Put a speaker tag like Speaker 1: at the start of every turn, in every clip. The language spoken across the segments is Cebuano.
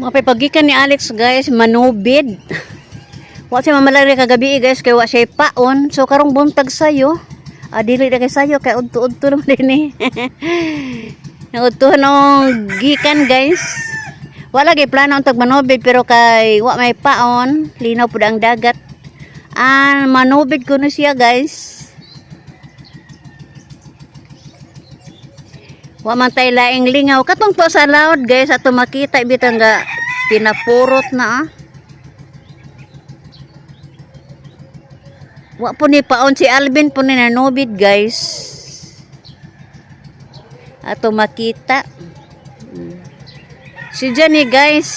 Speaker 1: Mga pagikan ni Alex, guys, manubid. Wa siya mamalari kagabi, guys, kay wa siya paon. So karong buntag sayo. Ah, dili na kay sayo kay udto-udto naman din eh. Naudto nung gikan, guys. Wala gay plano ang tagmanubid pero kay wa may paon, linaw pud ang dagat. Ah, manubid kuno siya, guys. Wa man tay laing lingaw katong po sa laod, guys, ato makita bitang ga pinapurot na ah. Wa po ni paon si Alvin po ni nanubid, guys. Ato makita. Si Johnny, guys.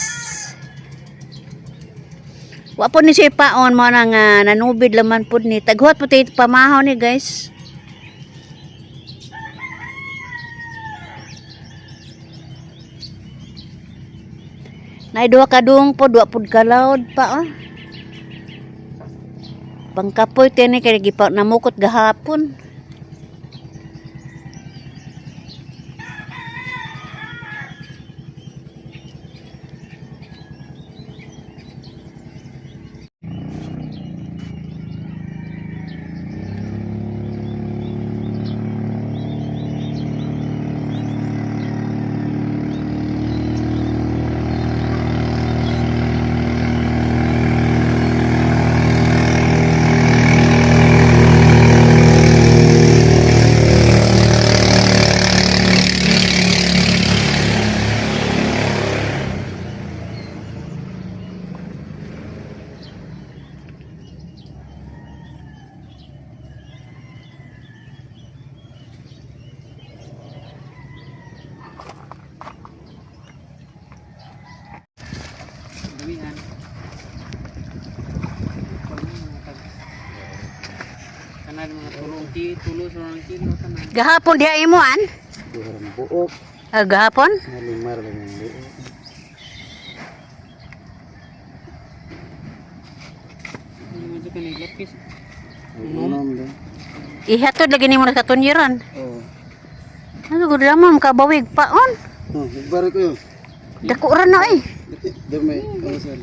Speaker 1: Wa po ni siya paon mo na nga nanubid laman po ni. Taghuat po tayo pamahaw ni, guys. Nay duha ka duong po, duha pud ka laod pa ah. Bangkapoy tini kay gipa namukot gahapon.
Speaker 2: Damihan. Kanan mga tulong ki, tulo sa mga kilo tanan.
Speaker 1: Gahapon diha imo an?
Speaker 3: Duha ra buok,
Speaker 1: Ah, gahapon?
Speaker 3: nga lima ra lang ang buok.
Speaker 2: Ano man jud kani lapis.
Speaker 3: Ang unom din.
Speaker 1: Ihatod lagi nimo na sa tunyiran.
Speaker 3: Oo.
Speaker 1: Ano gud lamang kabawig paon.
Speaker 3: Oh, bari ko yun.
Speaker 1: Dako ra na eh.
Speaker 3: Dami, oh, sal.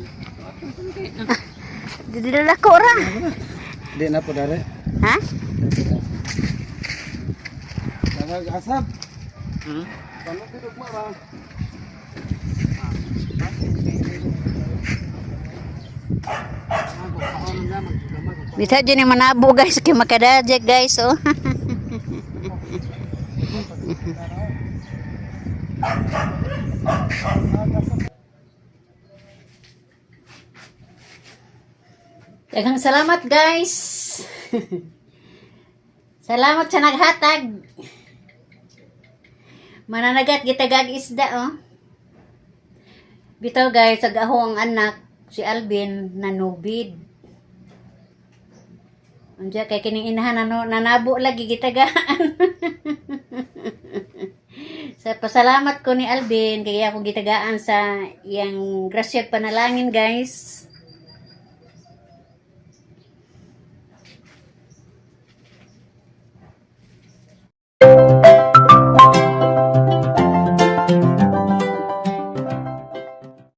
Speaker 1: Dako ra.
Speaker 3: Di na po dare.
Speaker 1: Ha?
Speaker 3: Tagag asap.
Speaker 2: Hmm?
Speaker 3: Paano bidog mo ra?
Speaker 1: Bita dyan yung manabo, guys, kay makadajek, guys, oh. Daghang salamat, guys. Salamat sa naghatag. Mananagat gitagag isda, oh. Bitaw, guys, ag ang anak si Alvin nanubid. Unja kay kining inahan ano nanabo lagi gitagaan. Sa pasalamat ko ni Alvin kay akong gitagaan sa iyang grasya panalangin, guys.